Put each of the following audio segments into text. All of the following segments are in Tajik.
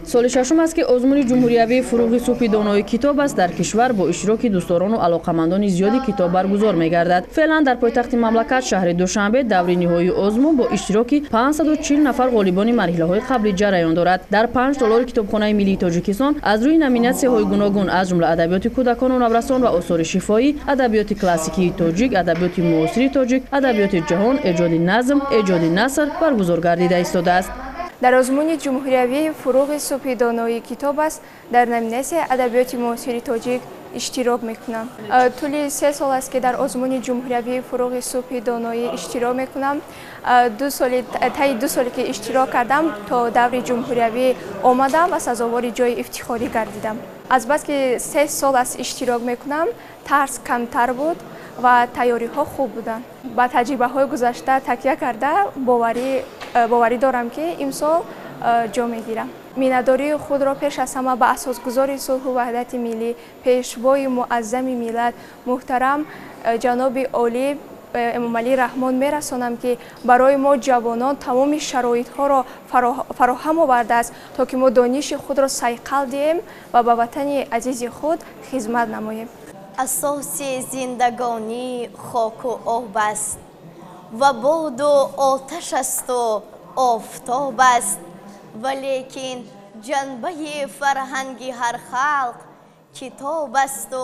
Соли шашум аст, ки озмуни ҷумҳуриявии «Фурӯғи субҳи донои китоб аст» дар кишвар бо иштироки дӯстдорону алоқамандони зиёди китоб баргузор мегардад. Феълан дар пойтахти мамлакат, шаҳри Душанбе, даври ниҳоии озмун бо иштироки 540 нафар ғолибони марҳилаҳои қаблӣ ҷараён дорад. Дар панҷ толори Китобхонаи миллии Тоҷикистон аз рӯи номинатсияҳои гуногун, аз ҷумла адабиёти кӯдакону наврасон ва осори шифоӣ, адабиёти классикии тоҷик, адабиёти муосири тоҷик, адабиёти ҷаҳон, эҷоди назм, эҷоди наср баргузор гардида истодааст. Дар озмуни ҷумҳуриявии «Фурӯғи субҳи доноии китоб аст» дар номинатсияи адабиёти муосири тоҷик иштирок мекунам. Тӯли 3 сол аст, ки дар озмуни ҷумҳуриявии «Фурӯғи субҳи доноӣ» иштирок мекунам. Таи 2 соле ки иштирок кардам, то даври ҷумҳуриявӣ омадам ва сазовори ҷои ифтихорӣ гардидам. Азбаски 3 сол аст иштирок мекунам, тарс камтар буд ва тайёриҳо хуб буданд. Ба таҷрибаҳои гузашта такя карда, боварӣ дорам, ки имсол ҷо мегирам. Миннатдории худро пеш аз ҳама ба асосгузори сулҳу ваҳдати миллӣ, пешвои муаззами миллат, муҳтарам ҷаноби олӣ Эмомалӣ Раҳмон мерасонам, ки барои мо ҷавонон тамоми шароитҳоро фароҳам овардааст, то ки мо дониши худро сайқал диҳем ва ба ватани азизи худ хизмат намоем. Асоси зиндагонӣ хоку об аст ва боду оташ асту офтоб аст, валекин ҷанбаи фарҳанги ҳар халқ китоб асту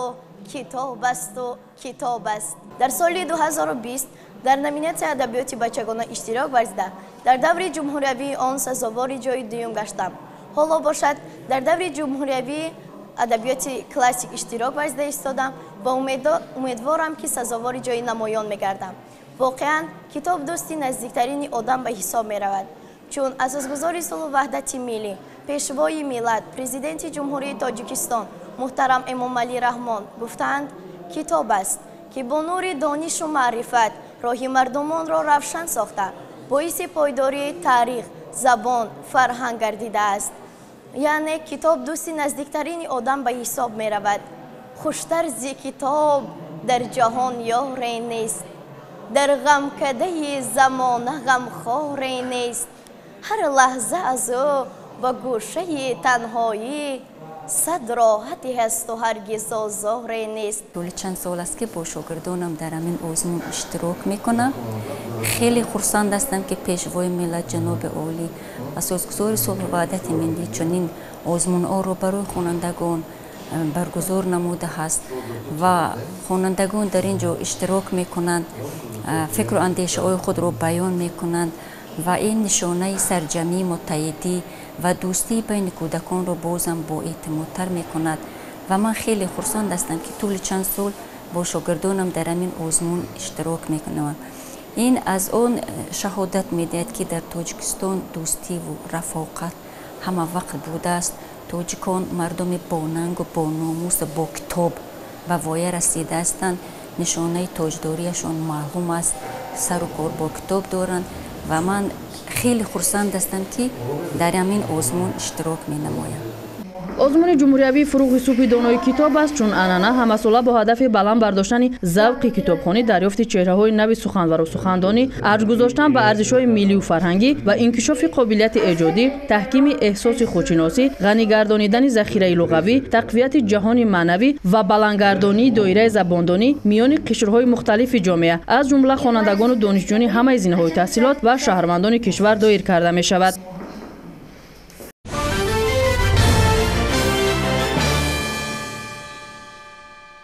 китоб асту китоб аст. Дар соли 2020 дар номинатсияи адабиёти бачагона иштирок варзида, дар даври ҷумҳуриявии он сазовори ҷои дуюм гаштам. Ҳоло бошад, дар даври ҷумҳуриявии адабиёти классик иштирок варзида истодам ва умедворам, ки сазовори ҷои намоён мегардам. Воқеан, китоб дӯсти наздиктарини одам ба ҳисоб меравад, чун асосгузори сулҳу ваҳдати миллӣ, пешвои миллат, Президенти Ҷумҳурии Тоҷикистон муҳтарам Эмомалӣ Раҳмон гуфтаанд: «Китоб аст, ки бо нури донишу маърифат роҳи мардумонро равшан сохта, боиси пойдории таърих, забон, фарҳанг гардидааст». Яъне китоб дӯсти наздиктарини одам ба ҳисоб меравад. Хуштар зи китоб дар ҷаҳон ёре нест, дар ғамкадаи замона ғамхоре нест. Ҳар лаҳза аз ӯ ба гӯшаи танҳоӣ сад роҳате ҳасту ҳаргиз озоре нест. Тӯли чанд сол аст, ки бо шогирдонам дар ҳамин озмун иштирок мекунам. Хеле хурсанд ҳастам, ки пешвои миллат, ҷаноби олӣ, асосгузори сулҳу ваҳдати миллӣ чунин озмунҳоро барои хонандагон баргузор намуда ҳаст ва хонандагон дар ин ҷо иштирок мекунанд, фикру андешаҳои худро баён мекунанд ва ин нишонаи сарҷамъӣ, муттаҳидӣ ва дӯстии байни кӯдаконро бозам боэътимодтар мекунад. Ва ман хеле хурсанд ҳастам, ки тӯли чанд сол бо шогирдонам дар ҳамин озмун иштирок мекунам. Ин аз он шаҳодат медиҳад, ки дар Тоҷикистон дӯстиву рафоқат ҳама вақт будааст. Тоҷикон мардуми бонангу бономусу бо китоб ба воя расида ҳастанд. Нишонаи тоҷдориашон маълум аст, сару кор бо китоб доранд ва ман хеле хурсанд ҳастам, ки дар ҳамин озмун иштирок менамоям. Озмуни ҷумҳуриявии «Фурӯғи субҳи донои китоб аст» чун анъана ҳамасола бо ҳадафи баланд бардоштани завқи китобхонӣ, дарёфти чеҳраҳои нави суханвару сухандонӣ, арҷ гузоштан ба арзишҳои миллию фарҳангӣ ва инкишофи қобилияти эҷодӣ, таҳкими эҳсоси худшиносӣ, ғанигардонидани захираи луғавӣ, тақвияти ҷаҳони маънавӣ ва баландгардонии доираи забондонӣ миёни қишрҳои мухталифи ҷомеа, аз ҷумла хонандагону донишҷӯёни ҳамаи зинаҳои таҳсилот ва шаҳрвандони кишвар доир карда мешавад.